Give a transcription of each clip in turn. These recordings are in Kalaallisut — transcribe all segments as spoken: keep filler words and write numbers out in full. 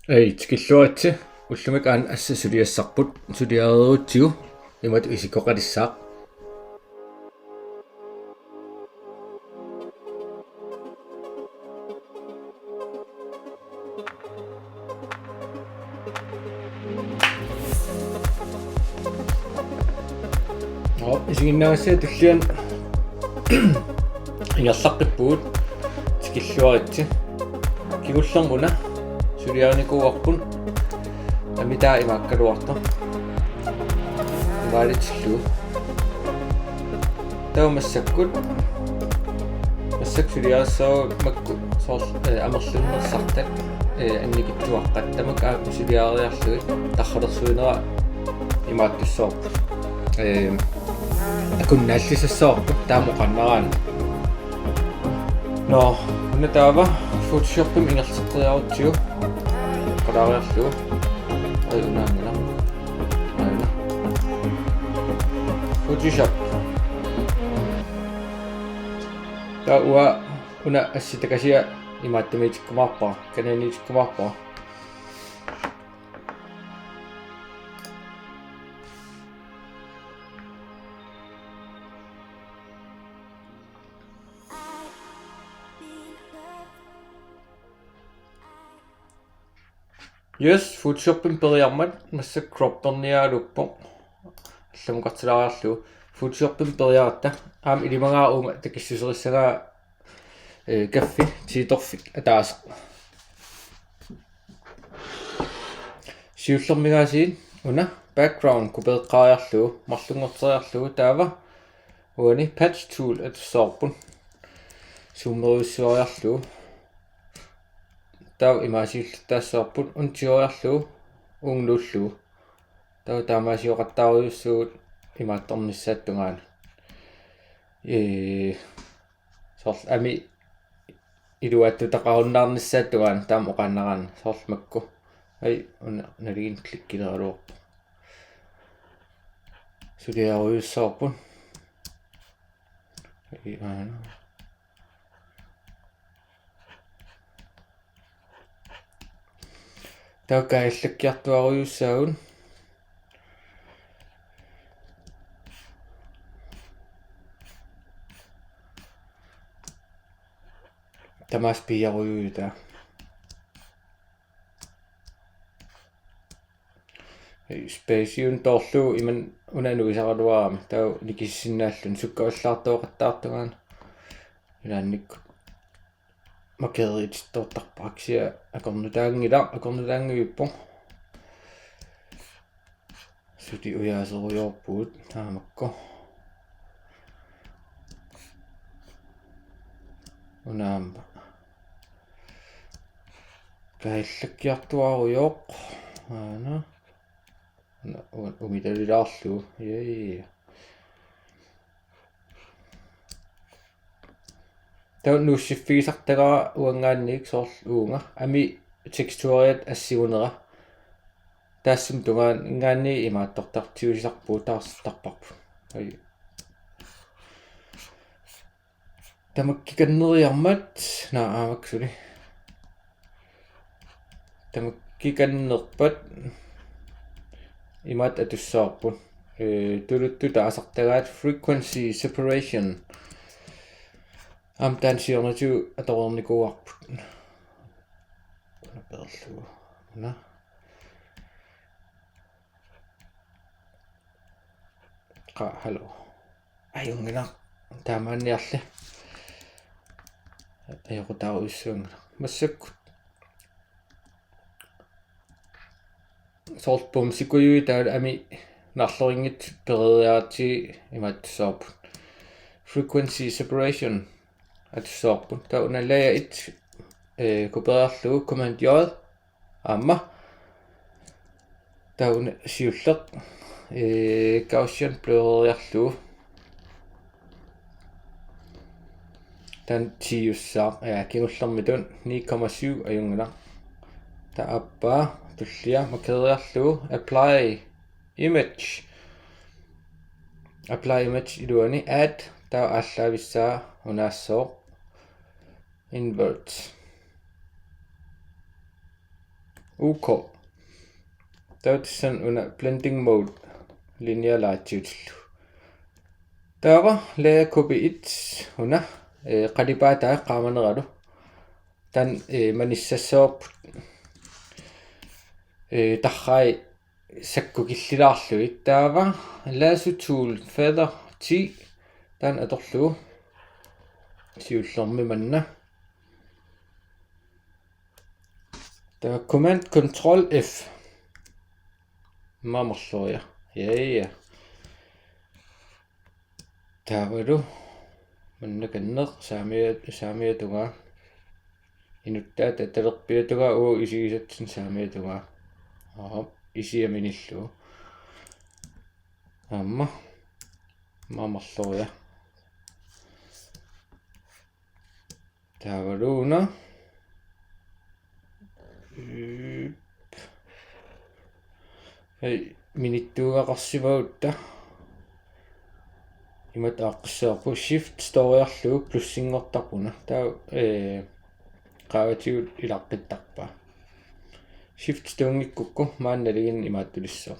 Ei, tikilluaritsi. Ullumi aana assut suliassarput, suliarerutsigu imatut isikkoqalissaaq. Nå, isiginnaagassiaq tulliani ingerlaqqippugut, tikilluaritsi. Kingullermik una suliarinikuuarput, amitaa imaakkaluartoq. Imaalitillugu. Taava massakkut. Massakkut suliarissavarput makku soorlu, eh, amerlunnersartat, eh, annikitsuaqqat. Tamakku aamma suliareriarlugit tarralersuinera imaattussavarput. Eh, akunnaallisassavarput taama oqaannaraanni. Nå, una taava Photoshopimi ingerlateqqeriarutsigu. Qalaariarlugu. Ai, unaanngilaq. Aana. Photoshop. Taava uanga una assut takasiaq imaattumiitikkumaarpara, kananiitikkumaarpara. Yes, Photoshopimi periarmat massakkut cropperniaruppoq. Allamukartilaariarlugu. Photoshopimi periaratta. Aamma ilimagaara uunga takissuserissagaa, eh, kaffi, tiitorfik ataaseq. Siullermik aasiit una background kupeeqqaariarlugu, marlunngorteriarlugu taava uani patch tool atussavarput. Zoomerujussuariarlugu. Taava imaasiullattaassavarput una tigoriarlugu uunga nuullugu. Taava taamaasioqattaarujussuugut imaattornissaata tungaanut. Ee, soorlu ami iluaattutaqarunnaarnissaata tungaanut taama oqaannaraanni soorlu makku. Ai, una naligiinneq klikkileraluarpoq. Suliarujussuarput. Ai, aana. Taava kaajallakkiartuaarujussuugut. Tamaasa piiarujuuvoq taava. Space-iuvoq toorlugu imannak una nuisaraluarami. Taava nikissinnaalluni sukkavallaartoqattaartungaani. Ilaannikkut. Markeritittoortarpara kisianni akornutaanngilaq, akornutaanngivippoq. Suli ujaaserujoorpugut taamakku. Unaamma. Kaajallakkiartuaarujoq. Aana. Una, u-, umitalilaarlugu. Jee. Taava nuussiffigisartagara uanngaanniit soorlu uunga. Ami teksturiat assigunera. Taassuma tungaanut ingaanni imaattortartiusisarpugut taarsertarparput. Ai. Tamakkikanneeriarmat, naa, aamakku suli. Tamakkikannerpat imaattoq atussavarput. Ee, tuluttut taasartagaat frequency separation. Aamma taanna siornatigut atoreernikuuarput. Una peerlugu. Una. Qa, hallo. Ajunngilaq. Taamaanniarli. Ajoqutaarujussuanngilaq. Massakkut. Soorlu bumsikujuit taavalu ami naarlerinngitsut pereeriaratsigit imaattussavarput. Frequency separation atussavarput. Taava una layer et, eh, kopieriarlugu Command J. Aamma. Taava una siulleq, ee, Gaussian blureriarlugu. Taanna tiiussaaq, ja, kingullermitut ni komma syv ajunngilaq. Taava aappaa, tullia, markeriarlugu, apply image. Apply image iluani add, taava aallaavissaa unaassooq. Invert. OK. Taava tassani una blending mode linear lightiutillugu. Taava layer copy et una, eh, qalipaataa qaamaneralu. Taanna, eh, manissassavarput, eh, tarrai sakkukillilaarlugit. Taava lasso tool feather ti taanna atorlugu siullermi manna. Taava command control F. Immaqa marloria. Ja, ja. Taavalu manna kanneq saamia-, saamiatungaa. Inuttaata talerpiatungaa uagut isigisatsinnik saamiatungaa. Aap, isia minillugu. Aamma. Immaqa marloria. Taavalu una. Hej, minittuugaqarsimagutta. Imatut aaqqissavarput shift storiarlugu plussinngortarput una. Taava, eh, qaavatigut ilaqqittarpaa. Shift tungikkukku maani nalinginnaat imaattulissaaq.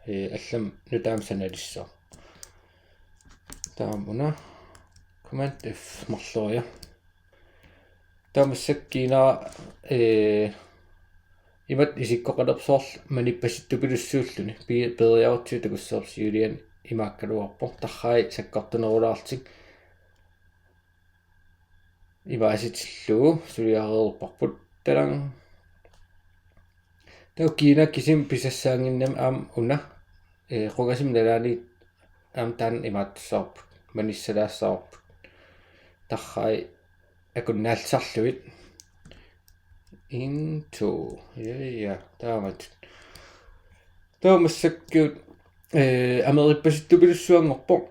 Eh, allamik nutaamik sanalissaaq. Taava una command F marloria. Taava massakkut kiinara, eh, imatut isikkoqalerpoq soorlu manippasittupilussuulluni. Pi-, peeriarutsigu takussavarput siuliani imaakkaluarpoq. Tarrai sakkortunerulaarlutik. Imaasitillugu suliareerparput. Talang. Taava kiinara kisimi pisassaannginnami aamma una, eh, qungasumik nalaani aamma taanna imaattussavarput. Manissalaassavarput. Tarrai akunnaallisarlugit. Into. Ja, ja. Taamatut. Taava massakkut, eh, amerippasittupilussuanngorpoq.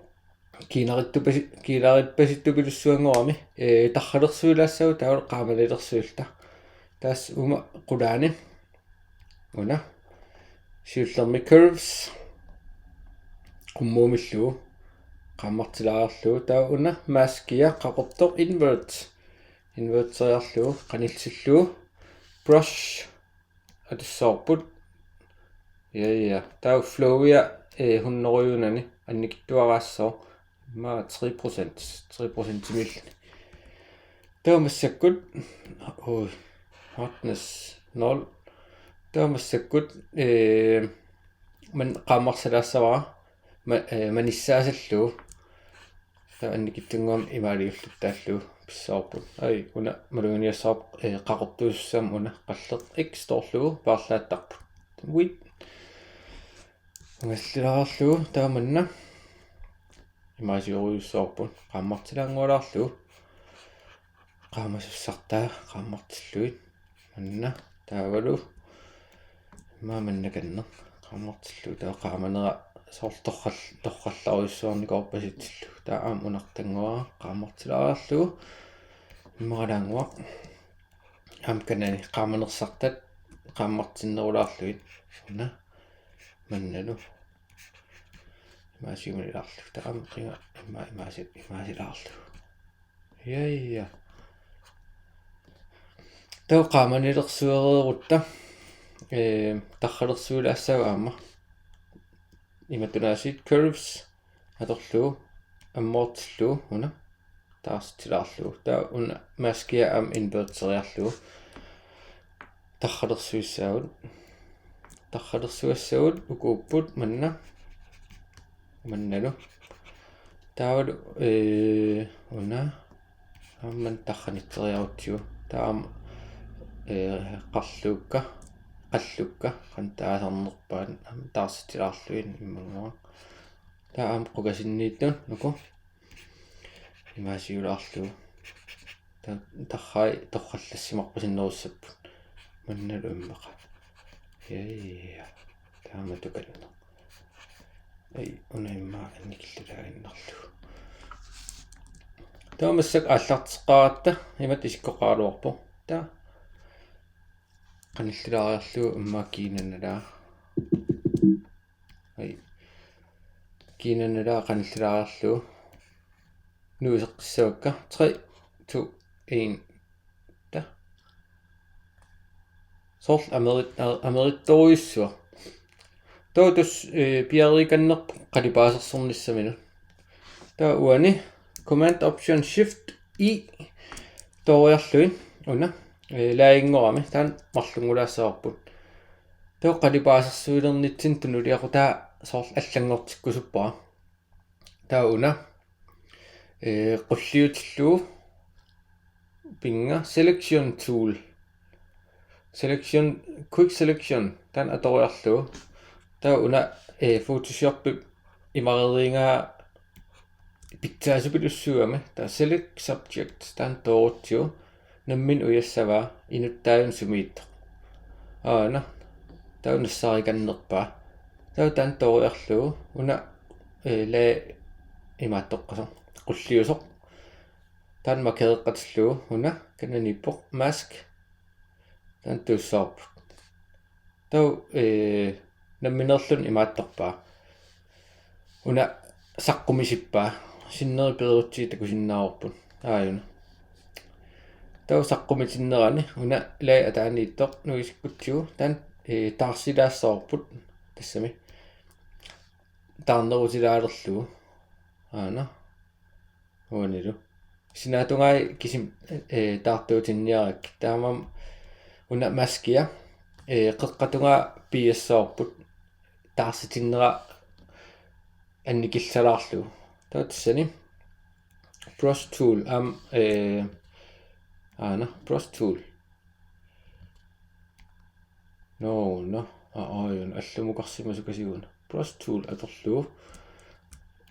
Kiinarittupasi-, kiinarippasittupilussuanngorami, eh, tarralersuilaassaagut taavalu qaamanilersuilluta. Tassa uuma qulaani. Una. Siullermi curves. Qummuumillugu. Qaammartilaarlugu. Taava una maskia qaqortoq invert. Inverteriarlugu. Qanillisillugu. Brush. Atussavarput. Ja, ja. Taava flowia, eh, hunnorujunani annikitsuaraassooq. Immaqa tre procent. Tre procentimiilluni. Taava massakkut. Ui. Hardness nul. Taava massakkut, eh, man qaammarsalaassavara. Ma-, eh, manissaasallugu. Taava annikitsunnguamik imaaliulluttaallugu pissavarput. Ai, una maluginiassavarput, eh, qaqortuussammik una qalleq X toorlugu paarlaattarput. Wit. Angallilaarlugu taava manna. Imaasiorujussuarput qaammartilaanngualaarlugu. Qaamasussartaa qaammartillugit. Manna taavalu. Immaqa manna kanneq. Qaammartillugu taava qaamanera soorlu torral-, torrallarujussuarnikuuppasitsillugu. Taava aamma unartannguara qaammartilaarlugu. Immaqalaannguaq. Aamma kanani qaamanersartat qaammartinnerulaarlugit. Una. Mannalu. Imaasiumalilaarlugu. Taava aamma qinga imma-, imaasi-, imaasilaarlugu. Ja, ja. Taava qaamanilersuereerutta, eh, tarralersuilaassaagut aamma. Imatut aasiit curves atorlugu, ammoortillugu, una. Taarsitsilaarlugu. Taava una maskia aamma inverteriarlugu. Tarralersuissaagut. Tarralersuissaagut ukuupput manna. Mannalu. Taavalu, eh, una. Aamma tarranitseriarutsigu. Taava aamma, eh, qarluukka. Qallukka. Qantaasarnerpaat. Aamma taarsitsilaarlugit immannguaq. Taava aamma qukasinniittut. Uku. Imaasiulaarlugu. Ta-, tarrai torrallassimarpasinnerussapput. Mannalu immaqa. Ja, ja, ja. Taamatukanneq. Ai, una immaqa annikillilaaginnarlugu. Taava massakkut aallarteqqaaratta imatut isikkoqaraluarpoq. Taava. Qanillilaariarlugu immaqa kiinanalaa. Ai. Kiinanalaa qanillilaariarlugu. Nuuseqqissavakka. Tre, to, en. Taava. Soorlu amerit-, a-, amerittorujussuaq. Taava tassa, eh, piareekannerpoq qalipaasersornissaminut. Taava uani Command Option Shift I tooriarlugit una, eh, layerinngorami taanna marlunngulaassavarput. Taava qalipaasersuilernitsinni tunuliaqutaa soorlu allanngortikkusuppara. Taava una, eh, qulliutillugu pinnga selection tool. Selection, quick selection, taanna atoriarlugu. Taava una, eh, Photoshopip imareerigaa pitsaasupilussuugami. Taava select subject, taanna toorutsigu. Nammineq ujassavaa, inuttaajunut sumiittoq. Aana. Taava nassaarikannerpaa. Taava taanna tooriarlugu. Una, eh, layer imaattoqqasoq. Qulliusoq. Taanna markereqqatillugu. Una, kananiippoq. Mask. Taanna tuussavarput. Taava, eh, nammineerluni imaattorpaa. Una saqqumisippaa. Sinneri peerutsigit takusinnaavarput. Aajuna. Taava saqqumitinnerani una layer ataaniittoq nuisikkutsigu. Taanna, eh, taarsilaassavarput. Tassami. Taarnerutilaalerlugu. Aana. Uanilu. Sinaatungaa kisimi, eh, taartuutinniarakkit. Taamaammat una maskia, eh, qeqqatungaa piiassavarput. Taarsitinnera annikillisalaarlugu. Taava tassani brush tool, aamma, eh, aana, brush tool. No, no. Aa, aajuna, allumukarsimasukasiuna. Brush tool atorlugu.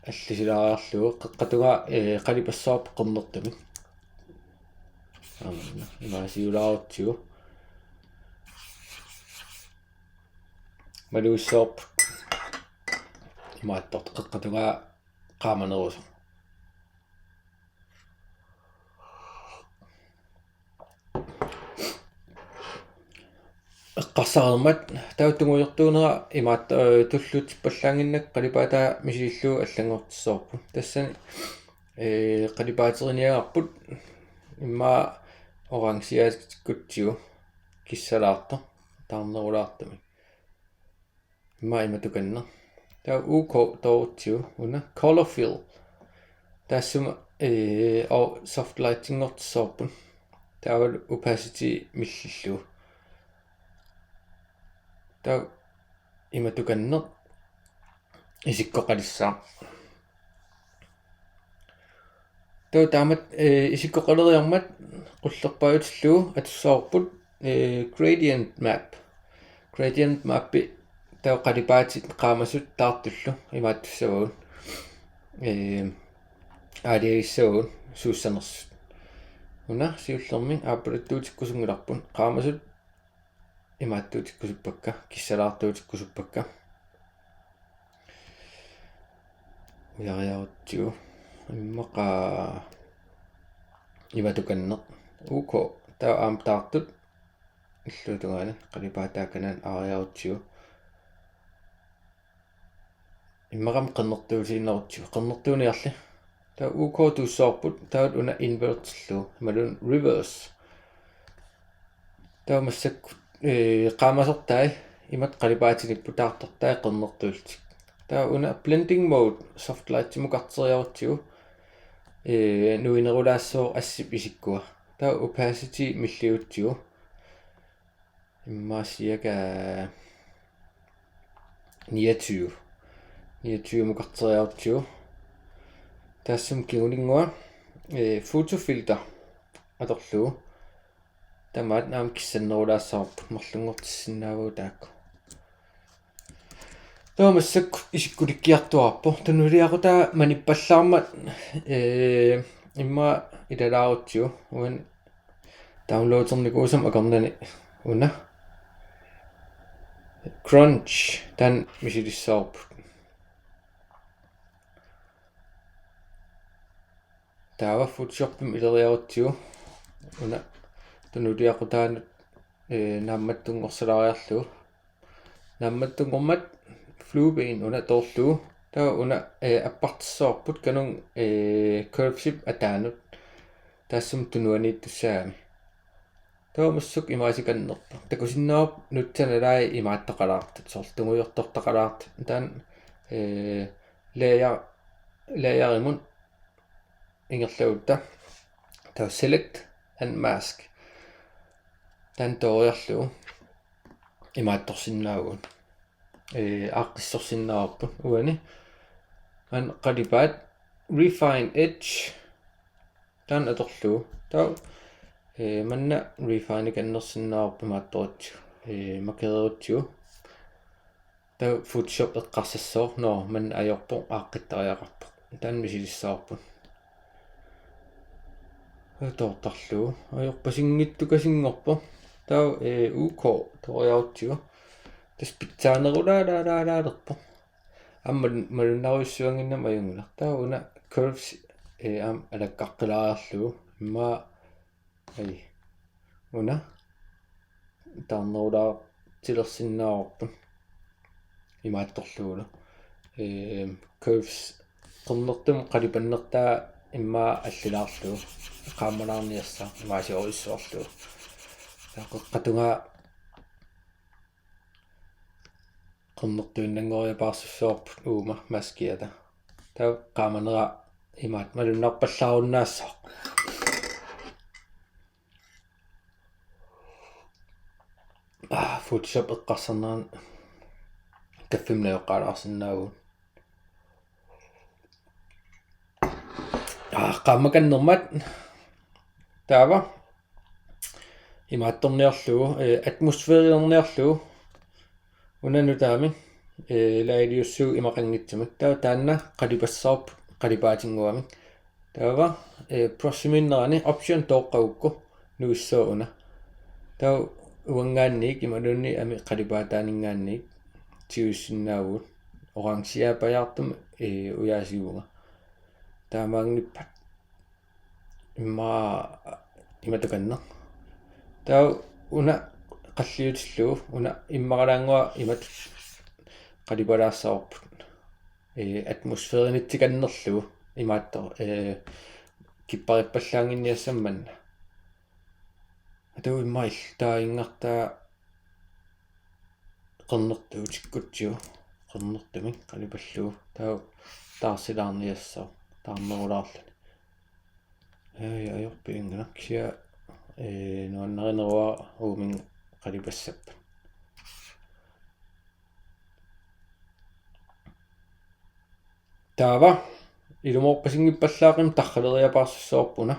Allisilaariarlugu. Qeqqatungaa, eh, qalipassavarput qernertumik. Aana, imaasiulaarutsigu. Malugissavarput. Imaattoq qeqqatungaa qaamanerusoq. Eqqarsareermat taava tungujortuunera imaat, eh, tulluutippallaannginnakkit qalipaataa misilillugu allanngortissavarput. Tassani, eh, qalipaateriniagarput immaqa orangiaatikkutsigu kissalaartoq taarnerulaartumik. Immaqa imatukanneq. Taava U K toorutsigu una color fill. Taassuma, eh, o-, soft lightinngortissavarput. Taava opacity millillugu. Taava imatukanneq isikkoqalissaaq. Taava taamatut, eh, isikkoqaleriarmat qullerpaajutillugu atussavarput, eh, gradient map. Gradient mappi taava qalipaatit qaamasut taartullu imaattussavagut. Eh, aalajangissavagut suussanersut. Una siullermik aappaluttuutikkusunngilarput qaamasut imaattuutikkusuppakka, kissalaartuutikkusuppakka. Ujariarutsigu. Immaqa imatukanneq. U K. Taava aamma taartut. Illuatungaani. Qalipaataa kanani aariarutsigu. Immaqami qernertuutiinnarutsigu. Qernertuuniarli. Taava U K tuussavarput. Taava una invertillugu. Imaluunniit reverse. Taava massakkut, eh, qaamasortai imatut qalipaatinipput taartortai qernertuullutik. Taava una blending mode soft lightimukarteriarutsigu, eh, nuinerulaassooq assip isikkua. Taava opacity milliutsigu. Immaqa siaka niogtyve. Niogtyvemukarteriarutsigu. Taassuma kinguninngua, eh, photofilter atorlugu. Tamaat aamma kissannerulaassavarput marlunngortissinnaavagut taakku. Taava massakkut isikkulikkiartuaarpoq. Tunuliaqutaa manippallaarmat, eh, immaqa ilalaarutsigu. Uani downloadernikuusama akornanni una. Crunch, taanna misilissavarput. Taava Photoshopimi ileriarutsigu. Una tunuliaqutaanut, eh, naammattunngorsalaariarlugu. Naammattunngormat flueben una toorlugu. Taava una, eh, appartissavarput kanunga, eh, curvesip ataanut. Taassuma tunuaniittussaagami. Taava massakkut imaasikannerpoq. Takusinnaavarput nutsanalaai imaattoqalaartut, soorlu tungujortortaqalaartut. Taanna, ee, layer, layerimut ingerlagutta. Taava select and mask. Taanna tooriarlugu imaattorsinnaavugut. Ee, aaqqissorsinnaavarput uani. Aana qalipaat refine edge. Taanna atorlugu. Taava, ee, manna refine-ikannersinnaavarput imaattorutsigu. Ee, markererutsigu. Taava Photoshop eqqarsassooq, nå, manna ajorpoq, aaqqittariaqarpoq. Taanna misilissavarput. Taava toortarlugu. Ajorpasinngitsukasinngorpoq. Taava, ee, OK tooriarutsigu. Tassa pitsaanerulaarpoq. Aamma malunnarujussuannginnami ajunngilaq. Taava una curves, ee, aamma alakkaqqilaariarlugu. Immaqa, ai, una taarnerulaartilersinnaavarput imaattorlugulu. Ee, curves qernertumik qalipannertaa immaqa allilaarlugu. Qaammalaarniassaaq imaasiorujussuarlugu. Taava qeqqata tungaa qernertuinnanngoriapaarsussavarput uuma maskiata. Taava qaammanera imaattoq malunnarpallaarunnaassaaq. Aa, Photoshop eqqarsarnerani kaffimmi najoqqaalaarsinnaavugut. Aa, qaammakannermat. Taava imaattorniarlugu, ee, atmosfærilerniarlugu. Una nutaamik, ee, layeriussuugut imaqanngitsumik. Taava taanna qalipassavarput qalipaatinnguamik. Taava, ee, brushimiinnerani option tooqqagukku nuissaaq una. Taava uanngaanniit imaluunniit amii qalipaataaninngaanniit tigusinnaavugut. Orangeaapajaartumik, ee, ujaasigivunga. Taamaanngippat immaqa imatukanneq. Taava una qalliutillugu, una immaqalaannguaq imatut qalipalaassavarput. Ee, atmosfærinitikannerlugu imaattoq, ee, kipparippallaannginniassammat. Atu immaqa illit taava inngartaa qernertuutikkutsigu, qernertumik qalipallugu. Taava taarsilaarniassaaq, taarnerulaarluni. Ee, ajorpianngilaq kisianni, ee, nuannarineruara uuminnga qalipassappat. Taava ilumoorpasinngippallaaqimmat tarraleriapaarsussavarput una.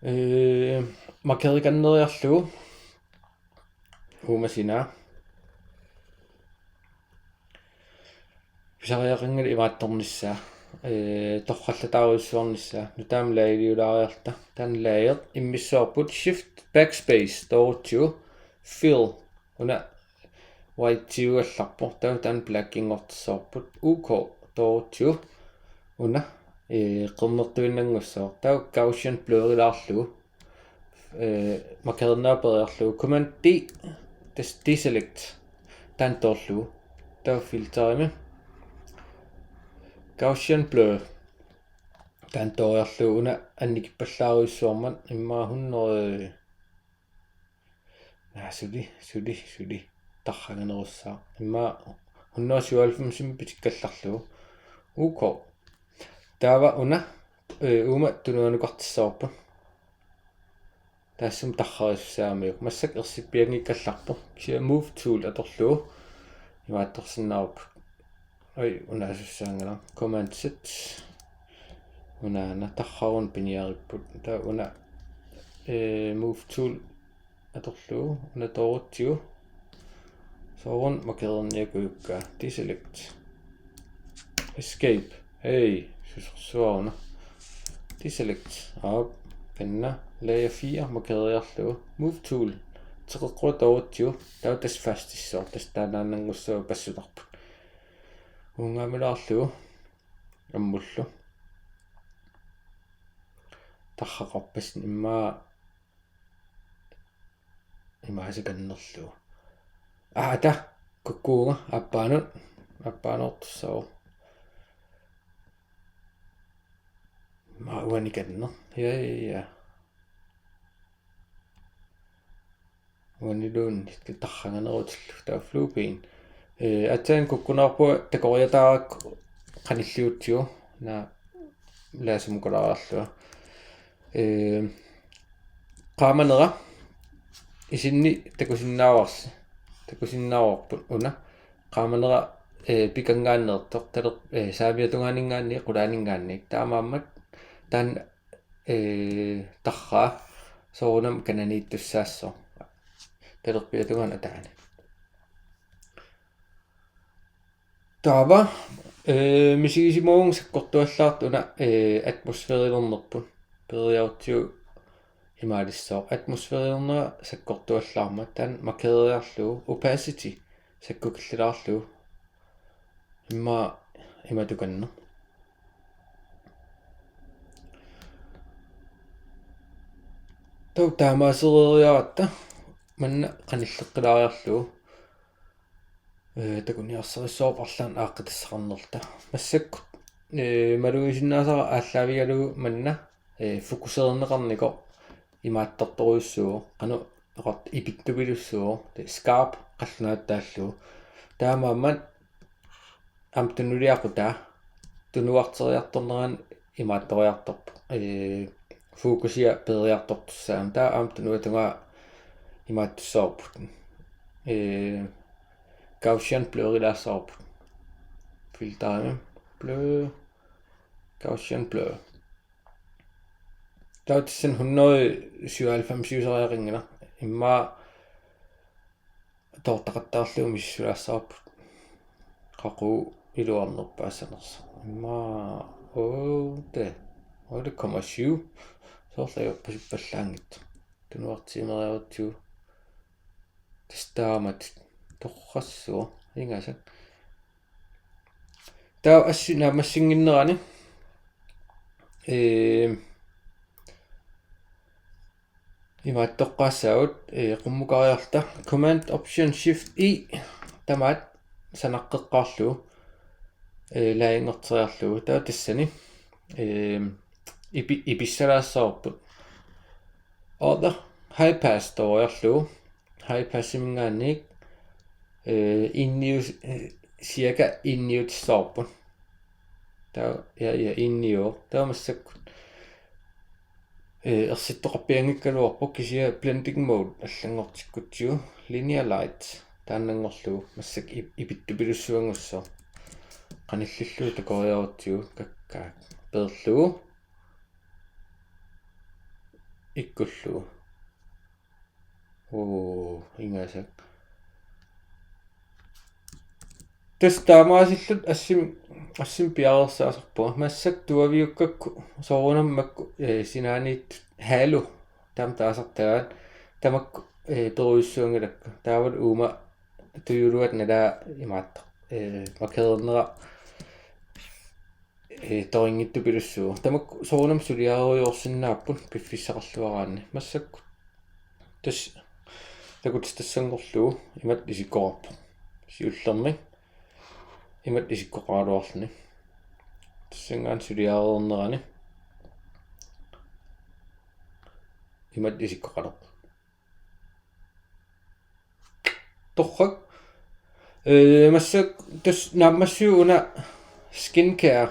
Ee, markerikanneriarlugu uuma sinaa. Pisariaqanngilaq imaattornissaa. Ee, torrallataarujussuarnissaa. Nutaamik layeriulaariarluta. Taanna layer immissavarput shift backspace toorutsigu fill. Una white-iugallarpoq, taava taanna blackinngortissavarput. OK toorutsigu una, ee, qernertuinnanngussaaq. Taava Gaussian blurilaarlugu. Ee, markerinera peeriarlugu. Command D, tassa deselect. Taanna toorlugu. Taava filterimi Gaussian blur. Taanna tooriarlugu una annikippallaarujussuarmat immaqa hundrede. Naa, suli, suli, suli. Tarraginerussaaq. Immaqa hundrede syvoghalvfemsimik pitikkallarlugu. OK. Taava una, ee, uuma tunuanukartissavarput. Taassuma tarrarisussaagamiuk. Massakkut ersippianngikkallarpoq. Kisianni move tool atorlugu imaattorsinnaavarput. Oj, una asussaanngilaq. Command Z. Unaana tarraruna piniaripput. Taava una, ee, move tool atorlugu, una toorutsigu. Soorunami markeriniakujukkaa. Deselect. Escape. Hej, susersuaruna. Deselect. Aap, kanna. Layer fire, markeriarlugu. Move tool. Teqeqqua toorutsigu. Taava tassa fastissooq. Tassa taannaannanngussaaq passutarput. Uungaamilaarlugu. Ammullu. Tarraqarpassinnik immaqa imaasikannerlugu. Aata, kukkuunga, aappaanut, aappaanoortussaavoq. Immaqa uanikanneq. Ja, ja, ja. Uaniluunniit tarranganerutillu taava flueben. Eh, aatsaat kukkunerarpunga takoriataarakku qanilliutsigu, una laasumukalaariarlunga. Eh, qaamanera isinni takusinnaavarsi, takusinnaavarput una. Qaamanera, eh, pikanngaanneertoq, taler-, eh, saamiatungaaninngaanniit qulaaninngaanniit. Taamaammat taanna, eh, tarraa soorunami kananiittussaassooq. Talerpiatungaanut ataani. Taava, eh, misigisimavunga sakkortuallaartoq una, eh, atmosfærilernerput. Peeriarutsigu imaalissooq. Atmosfærilernera sakkortuallaarmat taanna markeriarlugu, opacity sakkukillilaarlugu. Immaqa imatukanneq. Taava taamaasereeriaratta manna qanilleqqilaariarlugu. Eh, takuniarsarissavarput arlaannik aaqqitassaqarnerluta. Massakkut, eh, malugisinnaasara aallaavigalugu manna, eh, fokuserneqarnikoq imaattortorujussuuvoq, qanoq oqart-, ipittupilussuuvoq, taava skarp qallunaatut taallugu. Taamaammat aamma tunuliaqutaa tunuarteriartornerani imaattoriartorpoq. Eh, fokusia peeriartortussaammat. Taava aamma tunuatungaa imaattussavarput. Eh, Gaussian blurilaassavarput. Filterimi blur, Gaussian blur. Taava tassani hundrede syvoghalvfemsiusariaqanngilaq. Immaqa toortaqattaarlugu misissulaassavarput. Qaqugu iluarnerpaassanersoq. Immaqa otte, otte komma syv. Soorlu ajorpasippallaanngitsoq. Tunuartiimeriarutsigu. Tassa taamatut torrassuaq ingasak. Taava assi naammassinnginnerani, eh, imaattoqqaassaagut, eh, qummukariarluta Command Option Shift E tamaat sanaqqeqqaarlugu, eh, laajinngorteriarlugu. Taava tassani, eh, ipi-, ipissalaassavarput. Other high pass tooriarlugu. High passiminngaanniit, eh, ennius-, eh, cirka enniutissavarput. Taava, ja, ja, enniuvoq. Taava massakkut, eh, ersittoqarpianngikkaluarpoq kisianni blending mode allanngortikkutsigu linear light taannanngorlugu massakkut ip-, ipittupilussuanngussaaq. Qanillillugu takoriarutsigu kakkaak peerlugu. Ikkullugu. Oo, ingasak. Tassa taamaasilluta assimi, assimi piareersaasarpunga. Massakkut tuaviukkakku soorunami makku, eh, sinaaniittut halo. Taama taasartagaat. Tamakku, eh, perujussuanngilakka. Taavalu uuma tujuluat nalaa imaattoq. Eh, markerernera, eh, torinngittupilussuuvoq. Tamakku soorunami suliarerujoorsinnaapput piffissaqarluaraanni. Massakkut tassa takutitassanngorlugu imatut isikkoqarpoq. Siullermik imatut isikkoqaraluarluni. Tassanngaanniit suliareernerani imatut isikkoqalerpoq. Torrak. Eh, massakkut tassa naammassivoq una skincare.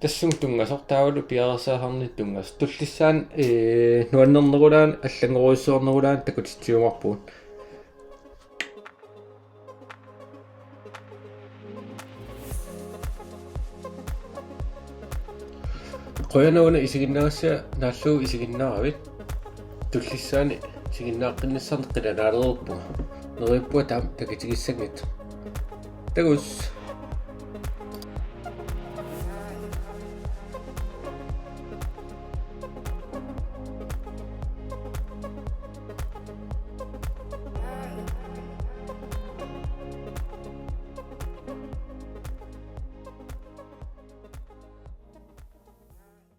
Tassunga tunngasoq taavalu piareersaasarnitta tunngasoq. Tullissaani, eh, nuannernerulaanut allanngorujussuarnerulaanut takutitsiumaarpugut. Qujanaq una isiginnaagassiaq naallugu isiginnaaravit. Tullissaani isiginnaaqqinnissannik qilanaalereerpunga. Neriuppunga taama takitigissanngitsoq. Takuss.